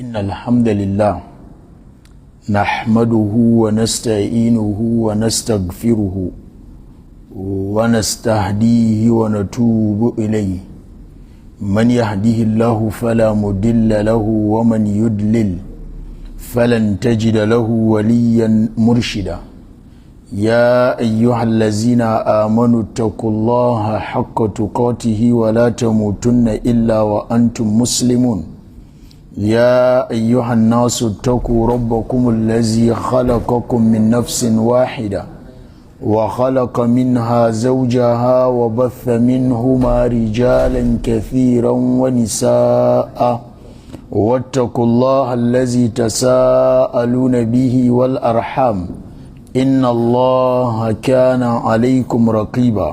إن الحمد لله نحمده ونستعينه ونستغفره ونستهديه ونتوب إليه. من يهده الله فلا مضل له ومن يضلل فلن تجد له وليا مرشدا. يا أيها الذين آمنوا اتقوا الله حق تقاته ولا تموتن إلا وأنتم مسلمون. يا أيها الناس اتقوا ربكم الذي خلقكم من نفس واحدة وخلق منها زوجها وبث منهما رجالا كثيرا ونساء، واتقوا الله الذي تساءلون به والأرحام إن الله كان عليكم رقيبا.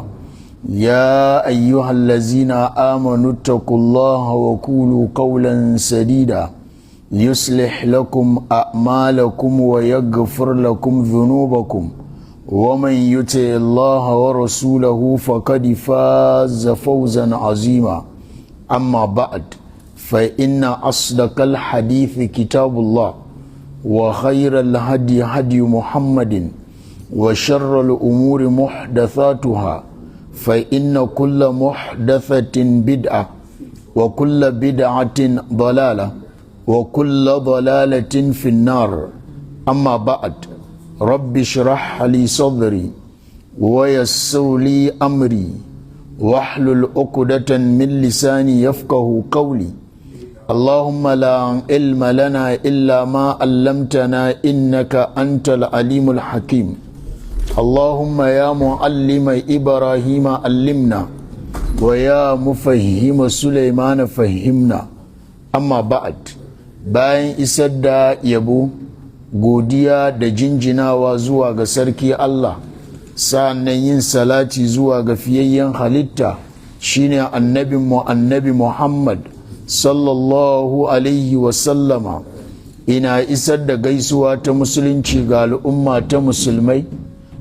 يا أيها الذين آمنوا اتقوا الله وقولوا قولا سديدا يصلح لكم أعمالكم ويغفر لكم ذنوبكم، ومن يطع الله ورسوله فقد فاز فوزا عظيما. أما بعد، فإن أصدق الحديث كتاب الله، وخير الهدي هدي محمد، وشر الأمور محدثاتها، فإن كل محدثة بدعة وكل بدعة ضلالة وكل ضلالة في النار. أما بعد، رب اشرح لي صدري ويسر لي أمري واحلل عقدة من لساني يفقه قولي. اللهم لا علم لنا إلا ما علمتنا إنك أنت العليم الحكيم. اللهم يا معلم إبراهيم علمنا، ويا مفهم سليمان فهمنا. أما بعد، bayan isar da yabo, godiya da jinjinawa zuwa ga sarki Allah, sa'annan yin salati zuwa ga fiyayyen halitta, shine annabinmu Annabi Muhammad sallallahu alaihi wasallama, ina isar da gaisuwa ta Musulunci ga al'umma ta Musulmai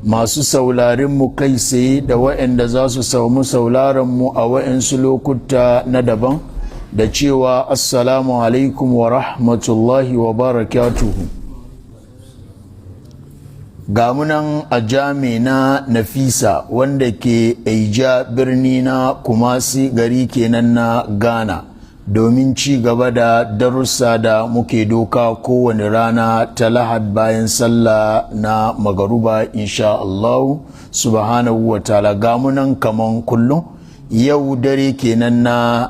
masu saurarin mu kai tsaye da waɗanda za su samu sauraron mu a waɗansu lokuta na daban, da cewa assalamu alaikum wa rahmatullahi wa barakatuhu. Ga munan a jami na Nafisa wanda ke Aija, birni na Kumasi, gari kenan na Ghana, domin ci gaba da darussa da muke doka kowane rana ta Lahad bayan sallah na magaruba, insha Allah subhanahu wa ta'ala. Ga munan kaman kullum, yau dare kenan na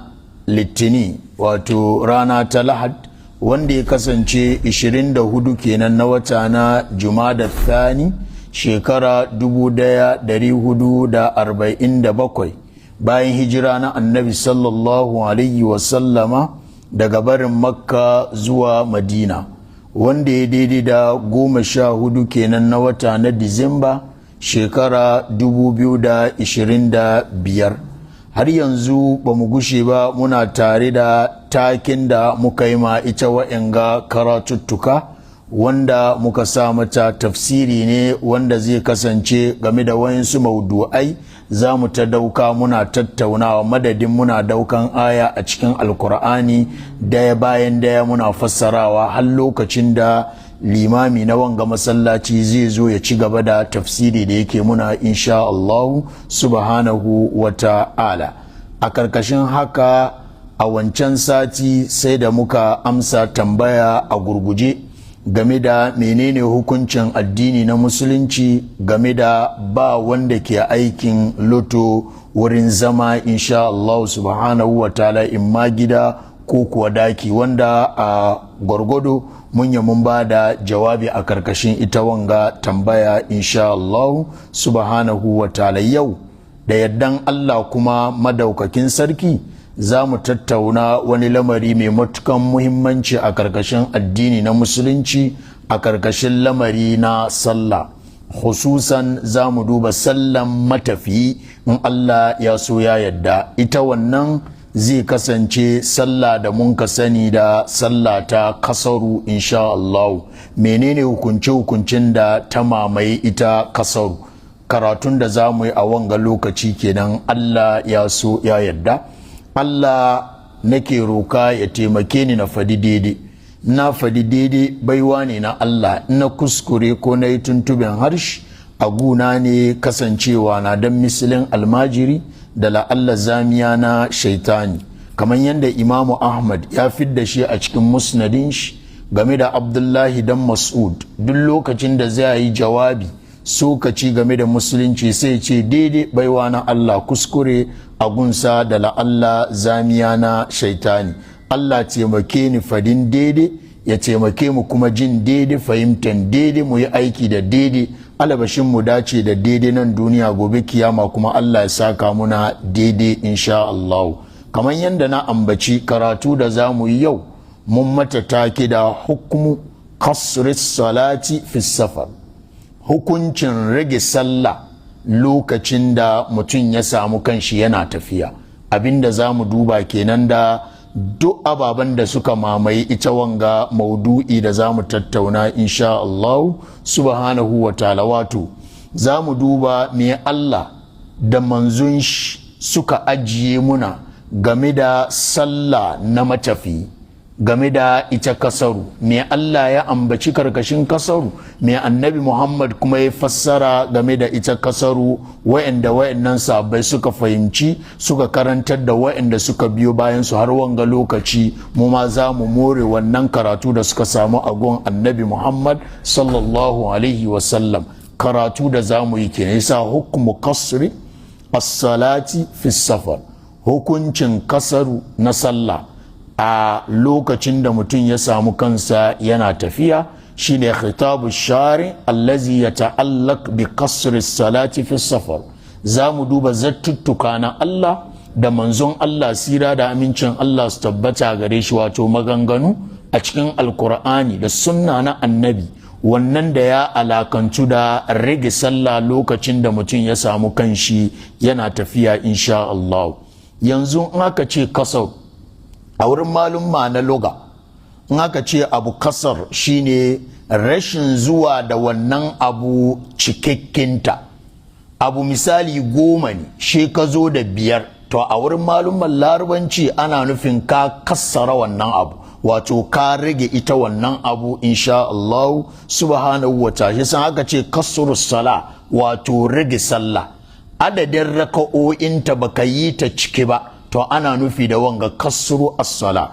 Litini, wato rana ta Lahad, wanda ya kasance 24 kenan na wata na Jumada Thani, shekara 1447 bayan hijira na Annabi sallallahu alaihi wasallama daga barin Makka zuwa Madina, wanda ya daidai da 14 kenan na wata na Disamba, shekara 2025. Har yanzu ba mu gushe ba, muna tare da takin da muka yi ma ita wa'yanga karatuttuka, wanda muka sa mata tafsiri ne wanda zai kasance game da wayansu maudu'ai za mu ta dauka muna tattaunawa, madadin muna daukan aya a cikin Alkur'ani daya bayan daya muna fassarawa, har lokacin da limami na wanga masallaci zai zo ya ci gaba da tafsiri da yake muna, insha Allah subhanahu wa ta'ala. A karkashin haka, a wancan sati sai da muka amsa tambaya a gurguje game da menene hukuncin addini na Musulunci game da ba wanda ke aikin loto wurin zama, insha Allah subhanahu wa ta'ala, imma gida ko kuwa daki, wanda a gwargwado mun yi mun ba da jawabi a karkashin ita wanga tambaya, insha Allah subhanahu wa ta'ala. Yau da yardan Allah kuma madaukakin sarki, za mu tattauna wani lamari mai matukan muhimmanci a karkashin addini na Musulunci, a karkashin lamari na sallah. Hususan za mu duba sallan matafiyi, in Allah ya so ya yadda. Ita wannan zai kasance sallah da mun ka sani da sallah ta kasaru, insha Allah. Menene hukunce-hukuncin da ta mamaye ita kasaru? Karatun da za mu yi a wanga lokaci kenan, Allah ya so ya yadda. Allah nake roka ya taimake ni na fadi daidai. Na fadi daidai, baiwa ne na Allah. Na kuskure ko na yi tuntuben harshe, a guna ne, kasancewa na don misilin almajiri da la'alla zamiya na shaitani. Kamar yadda Imamu Ahmad ya fidda shi a cikin musnadin shi game da Abdullahi dan Mas'ud, duk lokacin da zai yi jawabi, sokaci game da musulunci, sai ce daidai baiwa na Allah, kuskure a gunsa da la'alla zamiya na shaitani. Allah taimake ni fadin daidai, ya taimake mu kuma jin daidai, fahimtar daidai, mu yi aiki da daidai. Alabashin mu dace da daidai nan duniya, gobe kiyama kuma Allah ya saka muna daidai insha Allah. Kamar yadda na ambaci, karatu da za mu yi yau mun mata take da hukumu kasri salati fi safar, hukuncin rage sallah lokacin da mutum ya samu kanshi yana tafiya. Abinda za mu duba kenan da duk ababen da suka mamaye ita wanga maudu'i da za mu tattauna insha Allah subhanahu wa ta'ala. Wato za mu duba me Allah da manzon shi suka ajiye muna game da sallah na matafi, game da ita kasaru, me Allah ya ambaci karkashin kasaru, me Annabi Muhammad kuma ya fassara game da ita kasaru, wa'anda wa'annan sahabbai suka fahimci, suka karantar da wa'anda suka biyo bayan su har wanga lokaci mu ma za mu more wannan karatu da suka samu a gun Annabi Muhammad sallallahu alaihi wasallam. Karatu da za mu yi kenan, yasa hukumu kasri as-salati fi safar, hukuncin kasaru na sallah a lokacin da mutum ya samu kansa yana tafiya, shine khitabu shari allazi ya ta'allaq bi kasri salati fi safar. Za mu duba zattuttuka na Allah da manzon Allah, sira da amincin Allah su tabbata gare shi, wato maganganu a cikin Alkur'ani da sunna na Annabi, wannan da ya alakantu da rage sallah lokacin da mutum ya samu kanshi yana tafiya insha Allah. Yanzu in aka ce kasar, a wurin malumma na loga, in aka ce abu kasar, shine rashin zuwa da wannan abu cikakkinta. Abu misali 10 ne, shi ka zo da 5, to a wurin malumman Larabanci ana nufin ka kassara wannan abu, wato ka rage ita wannan abu insha Allah subhanahu wa ta'ala. San aka ce kasru sala, wato rage sallah, adadin raka'o'inta baka yi ta ciki ba, to ana nufi da wanga kasru as-sala.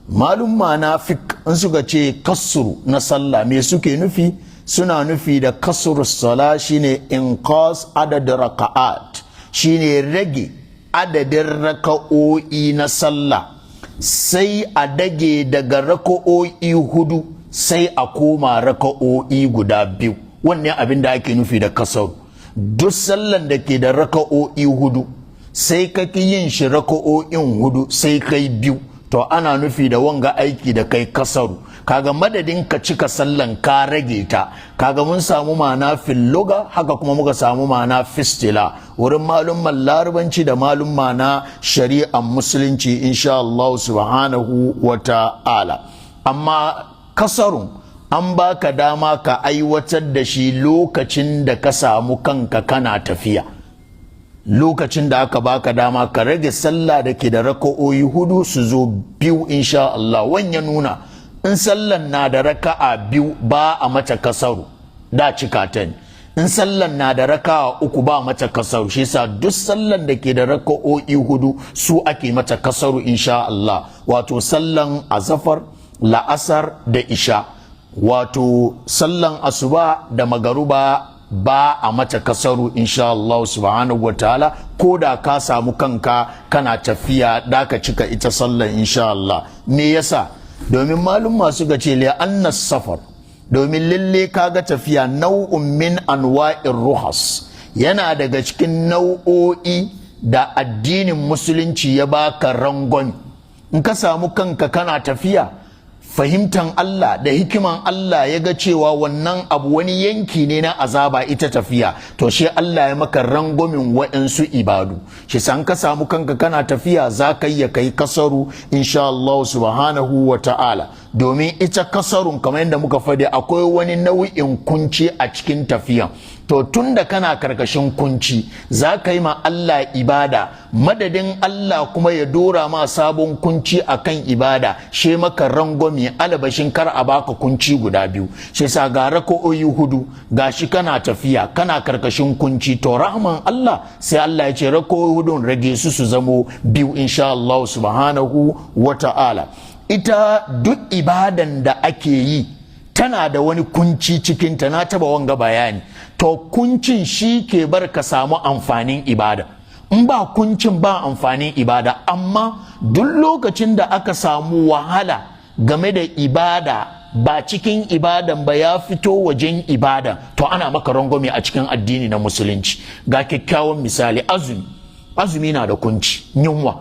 Malumma na fiqh in suka ce kasru na sallah, me suke nufi? Suna nufi da kasru sala shine inqas adad raka'at, shine rage adadin raka'o'i na sallah, sai a dage daga raka'o'i 4 sai a koma raka'o'i guda 2. Wannan abin da ake nufi da kasar, duk sallan da ke da raka'o'i 4, sai ka ki yin shi raka'o'in 4, sai kai 2, to ana nufi da wanga aiki da kai kasaru. Kaga madadin ka cika sallan, ka rage ta. Kaga mun samu ma'ana fil luga, haka kuma muka samu ma'ana fistila wurin malumman Larabanci da malumma na shari'ar Musulunci insha Allah subhanahu wa ta'ala. Amma kasarun an baka dama ka aiwatar da shi lokacin da ka samu kanka kana tafiya, lokacin da aka baka dama ka rage sallah da ke da raka'o'i 4 su zo 2 insha Allah. Wanya nuna in sallan na da raka'a 2, ba a mata kasaru, da cika ta ne. In sallan na da raka'a 3, ba mata kasaru. Shi yasa duk sallan da ke da raka'o'i 4 su ake mata kasaru insha Allah, wato sallan azafar, la'asar da isha. Wato sallan asuba da magaruba ba a mata kasaru insha Allah subhanahu wa ta'ala, ko da ka samu kanka kana tafiya, da ka cika ita sallan insha Allah. Me yasa? Domin malumma suka ce li anna safar, domin lalle kaga tafiya, nau'un min anwa'ir ruhas, yana daga cikin nau'o'i da addinin Musulunci ya baka rangon. In ka samu kanka kana tafiya, fahimtan Allah da hikiman Allah ya ga cewa wannan abu wani yanki ne na azaba, ita tafiya, to shi Allah ya maka rangwamin waɗansu ibadu. Shi san ka samu kanka kana tafiya, za ka iya kai kasaru insha Allah subhanahu wa ta'ala. Domin ita kasarun, kamar yadda muka faɗi, akwai wani nau'in kunci a cikin tafiyan. To tun da kana karkashin kunci za ka yi ma Allah ibada, madadin Allah kuma ya dora ma sabon kunci akan ibada, she maka rangwame, alabashin kar a baka kunci guda biyu. Shi sa ga rako'o'i hudu, gashi kana tafiya, kana karkashin kunci. To rahman Allah, sai Allah ya ce rako'o'i hudun rage su su zamo biyu, insha Allah subhanahu wa ta'ala. Ita duk ibadan da ake yi tana da wani kunci cikinta, na taba wanga bayani. To kuncin shi ke bar ka samu amfanin ibada. In ba kuncin, ba amfanin ibada. Amma duk lokacin da aka samu wahala game da ibada, ba cikin ibadan ba, ya fito wajen ibada, to ana maka rangwame a cikin addini na Musulunci. Ga kyakkyawan misali, azumi. Azumi na da kunci, yunwa,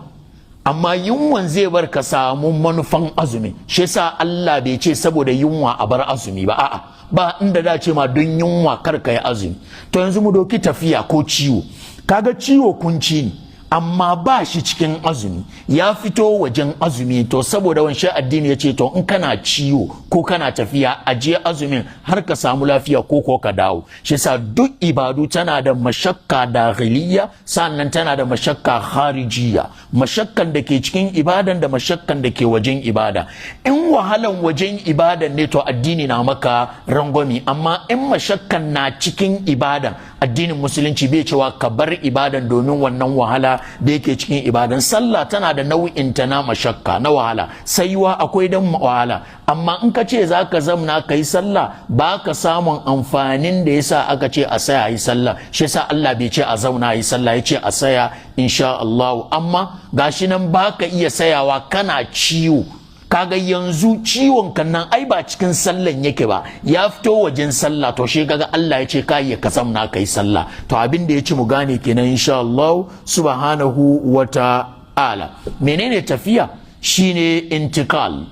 amma yunwan zai bar ka samu manufan azumi. Shi yasa Allah bai ce saboda yunwa a bar azumi ba. A'a, ba inda da ce ma don yunwa kar ka yi azumi. To yanzu mu doki tafiya ko ciwo. Kaga ciwo kunci ne, amma ba shi cikin azumi, ya fito wajen azumi. To saboda wancan, addini ya ce to in kana ciwo ko kana tafiya, aje azumin har ka samu lafiya ko ka dawo. Shi yasa duk ibadu tana da mashakka dakhiliya, sannan tana da mashakka kharijiya, mashakkan da ke cikin ibadan da mashakkan da ke wajen ibada. In wahalan wajen ibadan ne, to addini na maka rangwami. Amma in mashakkan na cikin ibadan, addinin Musulunci bai cewa ka bar ibadan domin wannan wahala da yake cikin ibadan. Sallah tana da nau'in ta na mashakka, na wahala. Saiwa akwai dan wahala, amma in ka ce za ka zamna ka yi sallah, ba ka samun amfanin da yasa aka ce a saya yi sallah. Shi yasa Allah bai ce a zauna yi sallah, ya ce a saya, insha Allah. Amma gashi nan ba ka iya sayawa, kana ciwo. Kaga yanzu ciwon kan nan ai ba cikin sallan yake ba, ya fito wajen sallah. To shi kaga Allah ya ce ka iya ka zamna ka yi sallah. To abin da ya ci mu gane kenan, insha Allah subhanahu wa ta'ala. Menene tafiya? Shine intikal,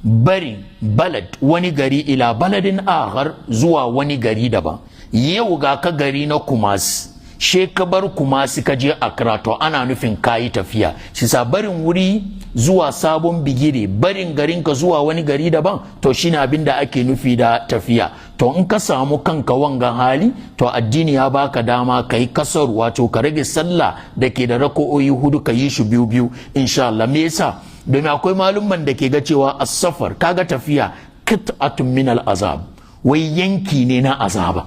barin balad, wani gari, ila baladin akhar, zuwa wani gari daban. Yau ga ka gari na Kumasi, she ka bar Kumasi ka je Accra, to ana nufin kayi tafiya. Shi sa barin wuri zuwa sabon bigire, barin garinka zuwa wani gari daban, to shine abin da ake nufi da tafiya. To in ka samu kanka wanga hali, to addini ya baka dama ka yi kasar, wato ka rage sallah da ke da rako'o'i hudu, ka yi shi biyu biyu, insha Allah. Me yasa? Domin akwai malumman da ke ga cewa as-safar, kaga tafiya, qit'atun min al-azab, wai yanki ne na azaba.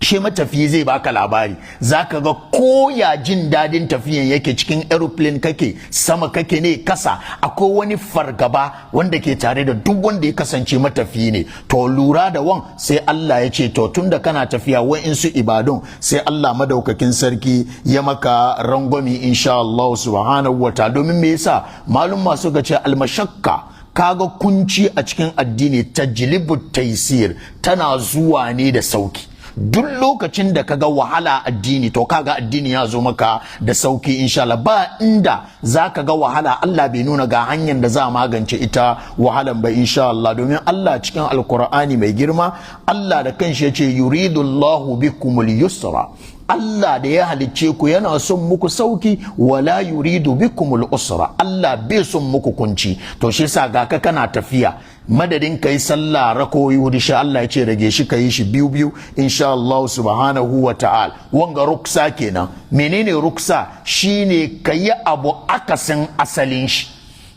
Shi matafiyi zai baka labari, zaka ga koya jin dadin tafiyan yake, cikin aeroplane kake, sama kake ne, kasa, akwai wani fargaba wanda ke tare da duk wanda ya kasance matafiyi ne. To lura da wan, sai Allah ya ce to tunda kana tafiya, wa'insu ibadun sai Allah madaukakin sarki ya maka rangwami, insha Allah subhanahu wa ta'ala. Domin me yasa malum suka ce almashakka, kaga kunci a cikin addini, tajlibu taisir, tana zuwa ne da sauki. Duk lokacin da kaga wahala addini, to kaga addini ya zo maka da sauki, insha Allah. Ba inda zaka ga wahala Allah bai nuna ga hanyar da za a magance ita wahalan ba, insha Allah. Domin Allah cikin Alkur'ani mai girma, Allah da kanshi yace yuridullahu bikumul yusra, Allah da ya halicce ku yana son muku sauki, wala yuridu bikumul usra, Allah bai son muku kunci. To shi yasa ga ka kana tafiya, madadin kai sallah rakoyi hudu, sha Allah ya ce rage shi ka yi shi biyu biyu, insha Allah subhanahu wa ta'ala. Wanga ruksa kenan. Menene ruksa? Shine kayi abu akasin asalin shi.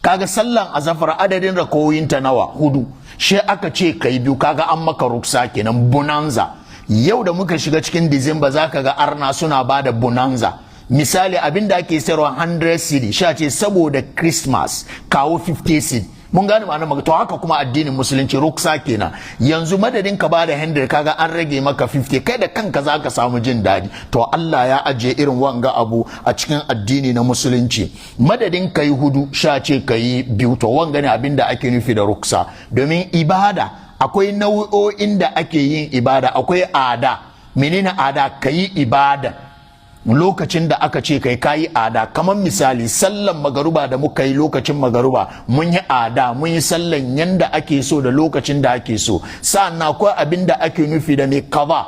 Kaga sallan azafar, adadin rakoyinta nawa? Hudu. Shi aka ce kai biyu, kaga an maka ruksa kenan, bonanza. Yau da muka shiga cikin Disamba, za ka ga arna suna ba da bonanza. Misali, abin da ake sayarwa 100 cedi, sha ce saboda Christmas kawo 50 cedi. Mun gane ma'anar maka? To haka kuma addinin Musulunci, ruksa kenan. Yanzu madadin ka bada 100, kaga an rage maka 50, kai da kanka za ka samu jin daɗi. To Allah ya ajiye irin wanga abu a cikin addini na Musulunci. Madadin kai hudu, sha ce ka yi biyu. To wanga ne abin da ake nufi da ruksa. Domin ibada, akwai nau'o'in da ake yin ibada, akwai ada. Menene ada? Ka yi ibada lokacin da aka ce kai kayi ada. Kamar misali sallan magaruba da muka yi lokacin magaruba, mun yi ada, mun yi sallan yanda ake so da lokacin da ake so. Sa'an akwai abin da ake nufi da mai kaza.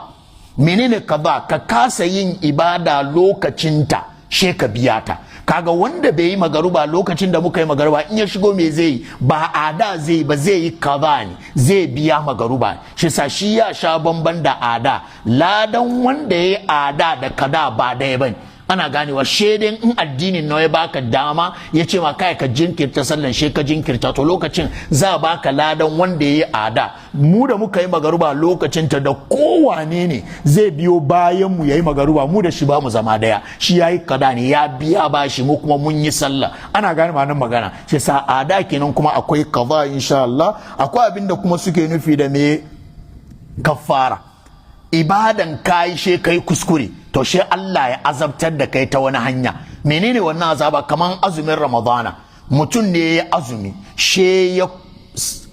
Menene kaza? Ka kasa yin ibada lokacinta, she ka biya ta. Kaga wanda bai yi magaruba lokacin da muka yi magaruba, in ya shigo me zai yi? Ba ada zai ba, zai yi kaza ne, zai biya magaruba. Shi sa shi ya sha bamban da ada. Ladan wanda ya yi ada da kada ba daya bane. Ana ganewa? Shedin in addinin na ya baka dama, ya ce ma kai ka jinkirta sallan, she ka jinkirta, to lokacin za a baka ladan wanda ya yi ada. Mu da muka yi magaruba lokacin ta, da kowane ne zai biyo bayan mu yayi magaruba, mu da shi ba mu zama daya. Shi yayi kada ne, ya biya bashi, mu kuma mun yi sallah. Ana gane ma'anar magana? Shi sa ada kenan. Kuma akwai kaza insha Allah. Akwai abinda kuma suke nufi da me? Kafara. Ibadan kayi, she kai kuskure, to she Allah ya azabtar da kai ta wani hanya. Menene wannan azaba? Kaman azumin Ramadana, mutum ne ya azumi, she ya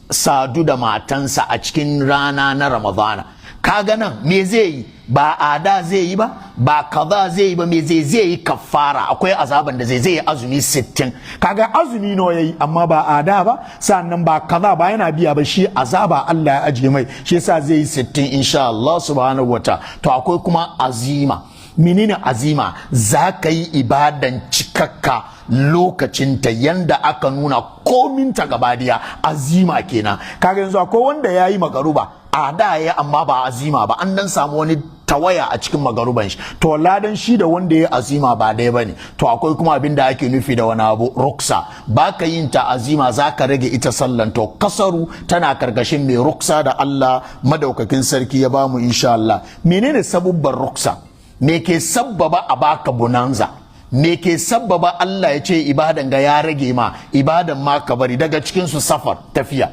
sadu da matansa a cikin rana na Ramadana. Kaga nan me zai yi? Ba ada zai yi ba, ba kaza zai yi ba. Me zai yi? Kafara. Akwai azaban da zai yi azumi 60. Kaga azumi nawa yayi, amma ba ada ba, sannan ba kaza ba, yana biya ba, shi azaba Allah ya ajiye mai, shi yasa zai yi 60 insha Allah subhanahu wata. To akwai kuma azima. Menene azima? Za ka yi ibadan cikakka lokacinta yanda aka nuna kominta gabadiya, azima kenan. Kaga yanzu akwai wanda ya yi magaruba, a da ya, amma ba azima ba, an dan samu wani tawaya a cikin magaruban shi, to ladan shi da wanda ya azima ba ɗaya bane. To akwai kuma abin da ake nufi da wani abu, ruksa. Baka yin ta azima, za ka rage ita sallan. To kasaru tana karkashin mai ruksa da Allah madaukakin sarki ya bamu insha Allah. Menene sabubban ruksa? Me ke sabbaba a baka bonanza? Me ke sabbaba Allah ya ce ibadan ga ya rage ma, ibadan ma ka bari? Daga cikin su safar, tafiya.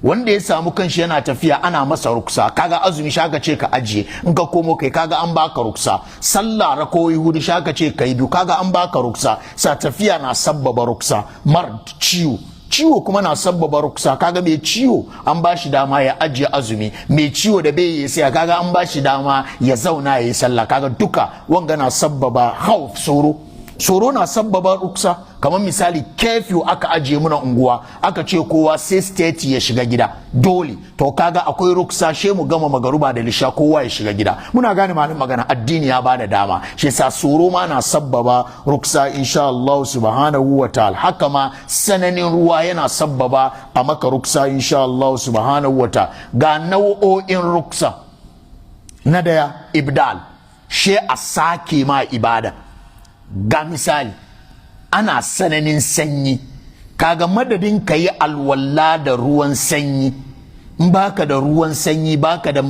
Wanda ya samu kanshi yana tafiya, ana masa ruksa. Kaga azumi, shaka ce ka ajiye, in ka komo kai, kaga an baka ruksa. Sallah rakoyi hudu, shaka ce kai biyu, kaga an baka ruksa. Sa tafiya na sabbaba ruksa. Mar ciwo, ciwo kuma na sabbaba ruksa. Kaga mai ciwo an ba shi dama ya ajiye azumi. Mai ciwo da bai yi sai, kaga an ba shi dama ya zauna ya yi sallah. Kaga duka wanga na sabbaba. Khawf, tsoro. Tsoro na sabbaba ruksa. Kamar misali, curfew aka ajiye muna unguwa, aka ce kowa 6:30 ya shiga gida dole. To kaga akwai ruksa, she mu gama magaruba da lisha, kowa ya shiga gida. Muna gane ma'anar magana? Addini ya bada dama. Shi yasa tsoro ma na sabbaba ruksa insha Allah subhanahu wa ta'ala. Haka ma sananin ruwa yana sabbaba a maka ruksa insha Allah subhanahu wa ta'ala. Ga nau'o'in ruksa. Na daya, ibdal, she a sake ma ibada. Ga misali, ana sananin sanyi. Kaga madadin ka yi alwala da ruwan sanyi, in baka da ruwan sanyi, baka da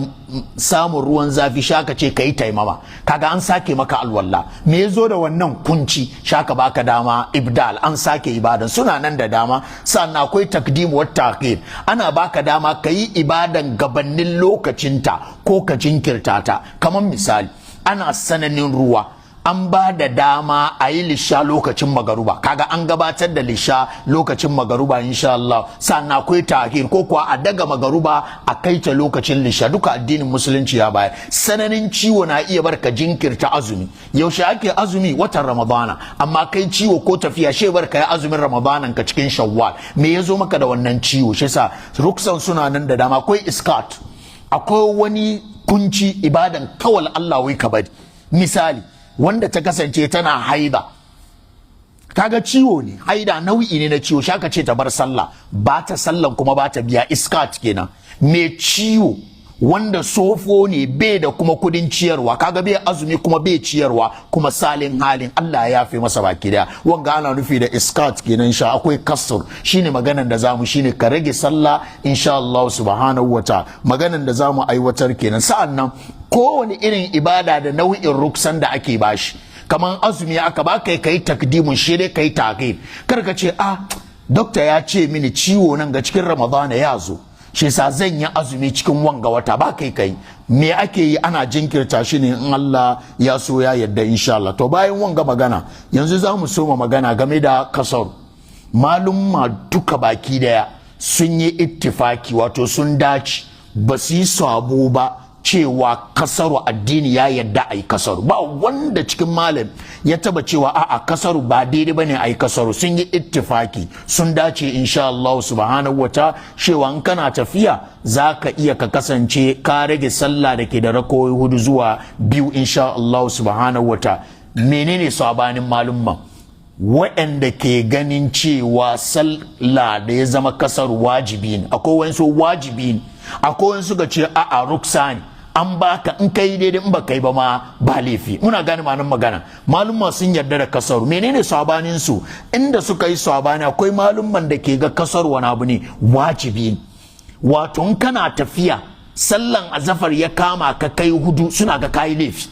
samun ruwan zafi, shaka ce ka yi taimama. Kaga an sake maka alwala. Me ya zo da wannan kunci? Shaka baka dama ibdal, an sake ibadan. Suna nan da dama. Sannan akwai takdim wa ta'khir. Ana baka dama ka yi ibadan gabanin lokacinta ko ka jinkirta ta. Kamar misali, ana sananin ruwa, an ba da dama a yi lisha lokacin magaruba. Kaga an gabatar da lisha lokacin magaruba insha Allah. Sannan akwai ta'khir, ko kuwa a daga magaruba a kai ta lokacin lisha. Duka addinin musulunci ya bayar. Sananin ciwo na iya bar ka jinkirta azumi. Yaushe ake azumi? Watan Ramadana. Amma kai ciwo ko tafiya she bar ka yi azumin Ramadanan ka cikin Shawwal. Me ya zo maka da wannan ciwo? Shi yasa ruksan suna nan da dama. Akwai iskat. Akwai wani kunci, ibadan kawal Allah wai ka bari. Misali, wanda ta kasance tana haida, kaga ciwo ne, haida nau'i ne na ciwo, shaka ce ta bar sallah, ba ta sallan kuma ba ta biya, iskat kenan. Mai ciwo wanda sofo ne, bai da kuma kudin ciyarwa, kaga bai azumi kuma bai ciyarwa, kuma salin halin Allah ya yafe masa baki daya. Wanga ana nufi da iskat kenan. Sha akwai kasur, shine maganan da zamu, shine ka rage sallah insha Allah subhanahu wa ta'ala. Maganan da zamu aiwatar kenan. Sa'annan kowane irin ibada da nau'in ruksan da ake bashi. Kamar azumi, aka ba kai kai takdimun, shi dai kai ta'khir. Kar ka ce, "Ah, dokta ya ce mini ciwo nan ga cikin Ramadana ya zo, shi yasa zan yi azumi cikin wanga wata." Ba kai kai. Me ake yi? Ana jinkirta shi ne in Allah ya so ya yarda insha Allah. To bayan wanga magana, yanzu za mu soma magana game da kasar. Malumma duka baki daya sun yi ittifaki, wato sun dace, ba su yi sabo ba, cewa kasaru addini ya yadda a yi kasaru. Ba wanda cikin malam ya taba cewa a'a, kasaru ba daidai bane a yi kasaru. Sun yi ittifaki, sun dace insha Allah subhanahu wa ta'ala, cewa in kana tafiya za ka iya ka kasance ka rage sallah da ke da rakoyi hudu zuwa biyu insha Allah subhanahu wa ta'ala. Menene sabanin malumman? Waɗanda ke ganin cewa sallah da ya zama kasar wajibi ne, akwai wani wajibi ne, akwai wani suka ce a'a, ruksa ne, an baka in kai daidai, in baka yi ba ma ba laifi. Muna gane ma'anar magana. Malumma sun yarda da kasaru. Menene sabanin su? Inda suka yi sabani, akwai malumman da ke ga kasar wani abu ne, wajibi ne. Wato in kana tafiya, sallan azafar ya kama ka, kai hudu, suna ga kayi laifi.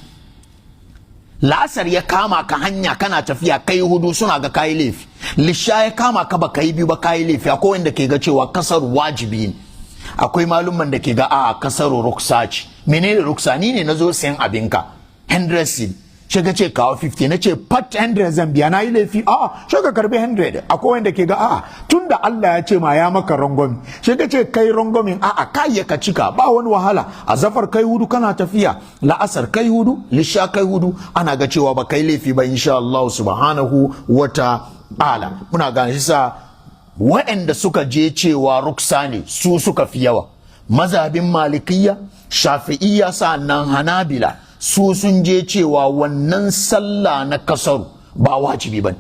La'asar ya kama ka hanya kana tafiya, kai hudu, suna ga kayi laifi. Lisha ya kama ka, ba kai biyu ba, kayi laifi. Akwai wanda ke ga cewa kasar wajibi ne. Akwai malumman da ke ga a kasar ruksa ce. Menene ruksa? Ni ne na zo sayan abinka 100 cedi, shi ka ce kawo 50, na ce pat 100 zan biya, na yi laifi? A'a, shi ka karbi 100. Akwai wanda ke ga a'a, tunda Allah ya ce ma ya maka rangwami, shi ka ce kai rangwamin, a'a, ka iya ka cika, ba wani wahala. A zafar kai hudu kana tafiya, la'asar kai hudu, lisha kai hudu, ana ga cewa ba kai laifi ba, insha Allah subhanahu wa ta'ala. Muna gane shi sa waɗanda suka je cewa ruksa ne su suka fi yawa. Mazhabin Malikiyya, Shafi'iyya, sa'annan Hanabila, su sun je cewa wannan sallah na kasaru ba wajibi ba.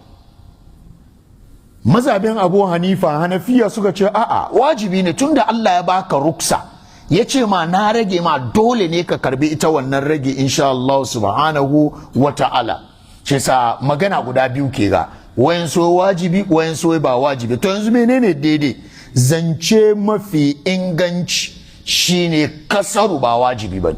Mazhabin Abu Hanifa, Hanafiya, suka ce a'a, wajibi ne. Tunda Allah ya baka ruksa, ya ce ma na rage ma, dole ne ka karbi ita wannan rage, insha Allah subhanahu wa ta'ala. Shi sa magana guda biyu ke ga: wayansu wajibi, wayansu ba wajibi. To yanzu menene daidai? Zance mafi inganci shine kasaru ba wajibi ba.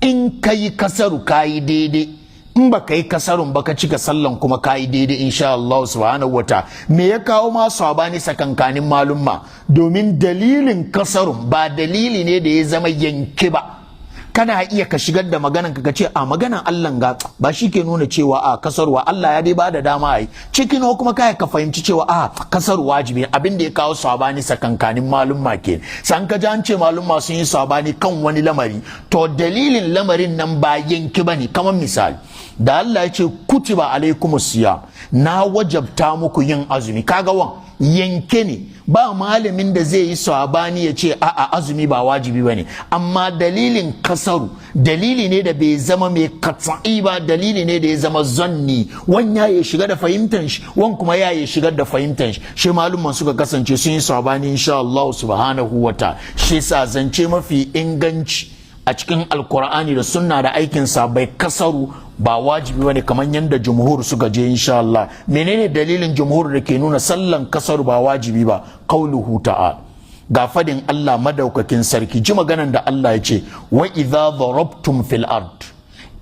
In ka yi kasaru, ka yi daidai. In ba ka yi kasarun ba, ka cika sallan, kuma ka yi daidai, insha Allah subhanahu wa. Me ya kawo ma sabani sakankanin malumma? Domin dalilin kasarun ba dalili ne da ya zama yanke ba. Kana iya ka shigar da maganan ka ce a maganan Allah ga ba shi ke nuna cewa a kasarwa, Allah ya dai ba da dama a yi cikin, kuma kai ka fahimci cewa a kasar wajibi. Abin da ya kawo sabani sakankanin malumma ke san ka ji an ce malumma sun yi sabani kan wani lamari, to dalilin lamarin nan ba yanki bane. Kamar misali da Allah ya ce kutiba alaikumus siyam, na wajabta muku yin azumi, kaga wan yanke ne, ba malamin da zai yi sabani ya ce a'a, azumi ba wajibi bane. Amma dalilin kasaru dalili ne da bai zama mai katsa'i ba, dalili ne da ya zama zanni. Wan ya shiga da fahimtan shi, wan kuma ya shigar da fahimtan shi. Shi malumman suka kasance sun yi sabani, insha Allah subhanahu wa ta. Shi sa zance mafi inganci a cikin Alkur'ani da sunna da aikin bai kasaru ba wajibi bane, kamar yadda jumhur suka je, insha Allah. Menene dalilin jumhur da ke nuna sallan kasaru ba wajibi ba? Qauluhu ta'ala, ga fadin Allah madaukakin sarki. Ji maganan da Allah ya ce: wa idza darabtum fil ard,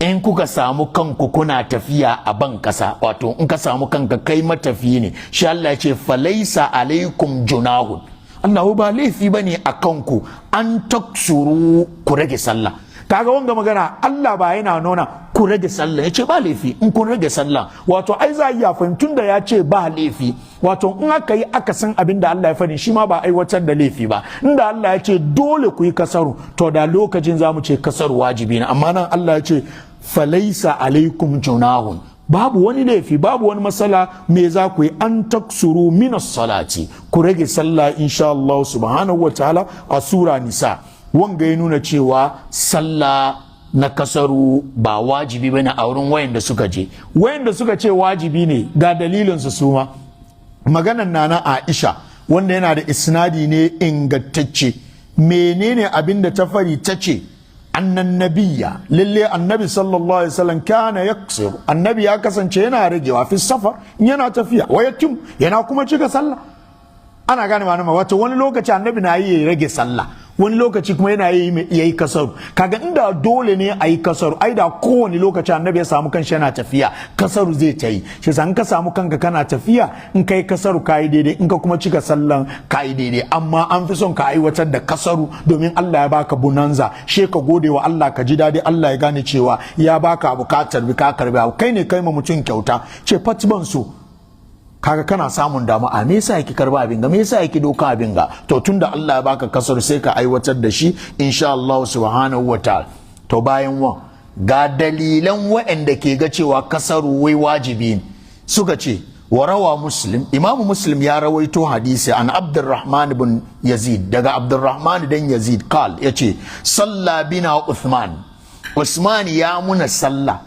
in kuka samu kanku kuna tafiya a ban kasa, wato in ka samu kanka kai matafiyi ne, shi Allah ya ce falaisa alaikum junahun, Allah ba laifi bane a kanku, an taksuru, ku rage sallah. Kaga wanga magana, Allah ba yana nuna ku rage sallah, ya ce ba laifi in kun rage sallah. Wato ai za a iya fahimtun da ya ce ba laifi, wato in aka yi akasin abin da Allah ya faɗi, shi ma ba aiwatar da laifi ba. Inda Allah ya ce dole ku yi kasaru, to da lokacin za mu ce kasaru wajibi ne. Amma nan Allah ya ce falaisa alaikum junahun, babu wani laifi, babu wani matsala. Me za ku yi? An taksuru minas salati, ku rage sallah, insha Allah subhanahu wa ta'ala, a sura Nisa. Wanga ya nuna cewa sallah na kasaru ba wajibi bane a wurin wayanda suka je. Wayanda suka ce wajibi ne, ga dalilin su suma. Maganan Nana Aisha, wanda yana da isnadi ne ingantacce. Menene abin da ta fari? Ta ce annan nabiyya, lalle annabi sallallahu alaihi wasallam, kana yaksir, annabi ya kasance yana ragewa, fi safar, yana tafiya, wa yatim, yana kuma cika sallah. Ana gane ma'ana? Wato wani lokaci annabi na yi ya rage sallah, wani lokaci kuma yana yi ya yi kasaru. Kaga inda dole ne a yi kasaru, ai da kowane lokaci annabi ya samu kanshi yana tafiya, kasaru zai ta yi. Shi in ka samu kanka kana tafiya, in kai kasaru ka yi daidai, in ka kuma cika sallan ka yi daidai. Amma an fi son ka aiwatar da kasaru, domin Allah ya baka bonanza, she ka gode wa Allah, ka ji daɗi. Allah ya gane cewa ya baka abu, ka tarbi, ka karbi abu. Kai ne kai ma mutum kyauta, ce fatiban so, kaga kana samun damu, a me yasa yake karba abin ga, me yasa yake doka abin ga? To tunda Allah ya baka kasar, sai ka aiwatar da shi, insha Allah subhanahu wa ta'ala. To bayan wan, ga dalilan waɗanda ke ga cewa kasaru wai wajibi ne. Suka ce warawa Muslim, Imamu Muslim ya rawaito hadisi, an Abdurrahman bin Yazid, daga Abdurrahman dan Yazid, kal yace salla bina Uthman, Usman ya muna sallah.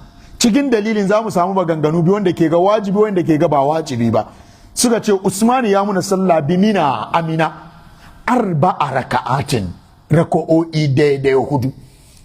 Cikin dalilin za mu samu maganganu biyu, wanda ke ga wajibi, wanda ke ga ba wajibi ba. Suka ce Usmani ya muna sallah bimina, amina, arba'a raka'atin, raka'o'i daidai hudu.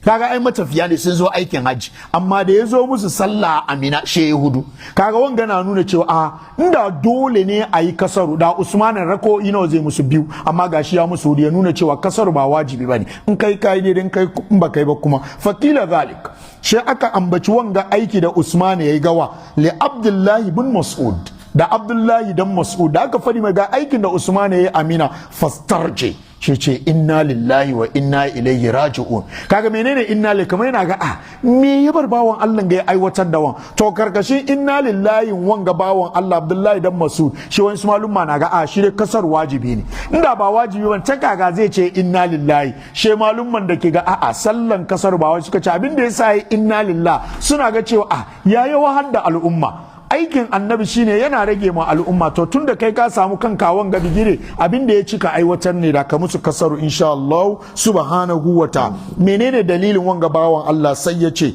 Kaga ai matafiya ne, sun zo aikin hajji, amma da ya zo musu sallah amina she hudu. Kaga wanga na nuna cewa a inda dole ne a yi kasaru, da Usmanin rako'i nawa zai musu? Biyu. Amma gashi ya musu hudu, ya nuna cewa kasaru ba wajibi bane. In kai kai ne, in kai, in ba kai ba kuma. Faqila zalik, shi aka ambaci wanga aiki da Usman yayi gawa li Abdullahi bin Mas'ud, da Abdullahi dan Mas'ud, da aka fadi mai ga aikin da Usman yayi amina, fastarje, shi ce inna lillahi wa inna ilaihi raji'un. Kaga menene inna lillahi? Kamar yana ga a me ya bar bawan Allah ga ya aiwatar da wan. To karkashin inna lillahi wanga bawan Allah Abdullahi dan Mas'ud, shi wani su malumma na ga a shi dai kasar wajibi ne. Inda ba wajibi ban ta kaga zai ce inna lillahi? She malumman da ke ga a'a, sallan kasar ba wajibi, suka ce abin da yasa yi inna lillahi, suna ga cewa a yayi wahal da al'umma. Aikin Annabi shine yana rage ma al'umma. To tunda kai ka samu kanka wanga bigire, abin da ya cika aiwatar ne da ka musu kasaru, insha Allah subhanahu wa ta. Menene dalilin wanga bawan Allah? Sai ya ce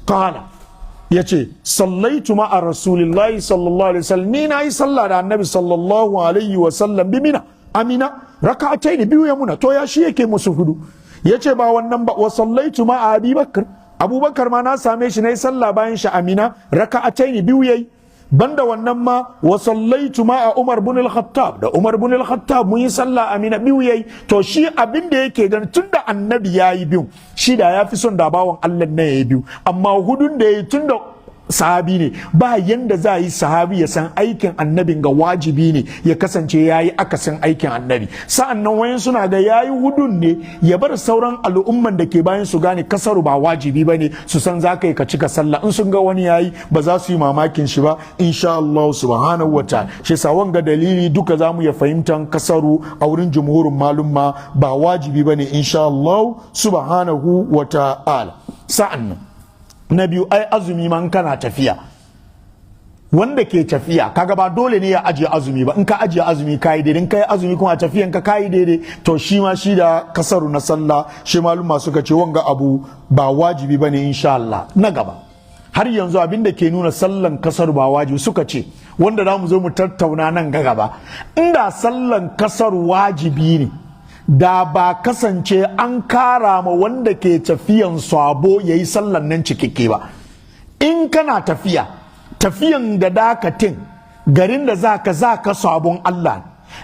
qala, ya ce sallaitu ma'a rasulillahi sallallahu alaihi wasallam, ni na yi sallah da Annabi sallallahu alaihi wasallam bimina, amina, raka'ataini, biyu ya muna. To ya shi yake musu hudu? Ya ce ba wannan ba, wa sallaitu ma'a Abi Bakr, Abubakar ma na same shi na yi sallah bayan shi amina, raka'ataini, biyu yayi. Banda wannan ma, wa sallaitu ma a Umar bin al-Khattab, da Umar bin al-Khattab mun yi sallah amina, biyu yayi. To shi abin da yake gani, tunda Annabi yayi biyu, shi da ya fi son da bawan Allah ne yayi biyu. Amma hudun da yayi, tunda sahabi ne, ba yanda za a yi sahabi ya san aikin Annabin ga wajibi ne, ya kasance ya yi akasin aikin Annabi. Sa'an nan wayan suna ga ya yi hudun ne ya bar sauran al'umman da ke bayan su gane kasaru ba wajibi ba ne, su san za ka yi ka cika sallah. In sun ga wani ya yi, ba za su yi mamakin shi ba, insha Allah subhanahu wa ta'ala. Shi sa wanga dalili duka za mu ya fahimtan kasaru a wurin jumhurin malumma ba wajibi ba ne, insha Allah subhanahu wa ta'ala. Sa'an nan na biyu, ai azumi man kana tafiya, wanda ke tafiya kaga ba dole ne ya ajiye azumi ba. In ka ajiye azumi kayi daidai, in kai azumi kuma a tafiyan ka kayi daidai. To shi ma shi da kasaru na sallah, shi maluma suka ce wanga abu ba wajibi bane, insha Allah. Na gaba, har yanzu abin da ke nuna sallan kasar ba wajibi, suka ce wanda za mu zo mu tattauna nan ga gaba, inda sallan kasar wajibi ne, da ba kasance an kara ma wanda ke tafiyan sabo ya yi sallan nan cikakke ba. In kana tafiya, tafiyan da dakatin garin da zaka sabon Allah,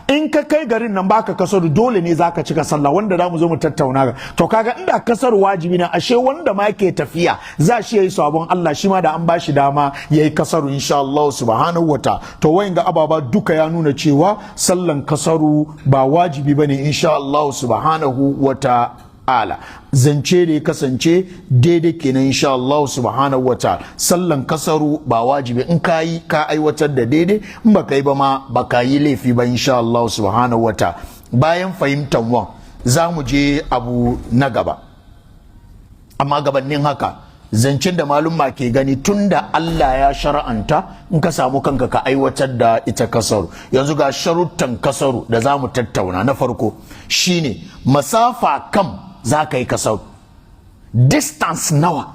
in ka kai garin nan baka kasar, dole ne zaka cika sallah, wanda za mu zo mu tattauna ga. To kaga inda kasar wajibi ne, ashe wanda ma ke tafiya za shi yayi sabon Allah, shi ma da an bashi dama yayi kasaru, insha Allah subhanahu wa ta'ala. To wayan ga ababa duka ya nuna cewa sallan kasaru ba wajibi bane, insha Allah subhanahu wa ta'ala. Zance da ya kasance daidai kenan, insha Allah subhanahu wa ta'ala, sallan kasaru ba wajibi. In ka yi, ka aiwatar da daidai. In ba ka yi ba ma, ba ka yi laifi ba, insha Allah subhanahu wa ta'ala. Bayan fahimtar wan, za mu je abu na gaba. Amma gabanin haka, zancen da malumma ke gani, tunda Allah ya shara'anta, in ka samu kanka ka aiwatar da ita kasaru. Yanzu ga sharuttan kasaru da za mu tattauna. Na farko shine masafa kam za ka yi kasaru. Distance nawa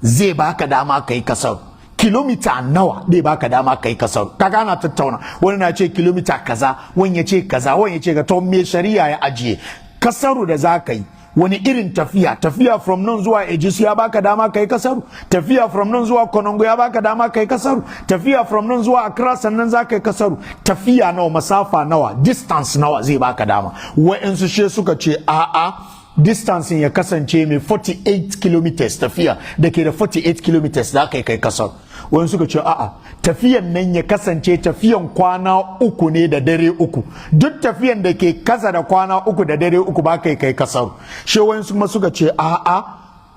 zai baka dama ka yi kasaru? Kilomita nawa zai baka dama ka yi kasaru? Kaga ana tattauna, wani na ce kilomita kaza, wani ya ce kaza, wani ya ce ka. To me shari'a ya ajiye kasaru da za ka yi? Wani irin tafiya? Tafiya from nan zuwa Ejisu ya baka dama kai kasaru? Tafiya from nan zuwa Konongo ya baka dama kai kasaru? Tafiya from nan zuwa Accra sannan za ka yi kasaru? Tafiya nawa, masafa nawa, distance nawa zai baka dama? Wa'yansu she suka ce a'a, distance ya kasance mai 48 kilometers, tafiya da ke da 48 kilometers za ka yi kai kasar. Wani suka ce a'a, tafiyan nan ya kasance tafiyan kwana 3 ne da dare 3. Duk tafiyan da ke kasa da kwana 3 da dare 3 ba kai kai kasar. Shi wani kuma suka ce a'a,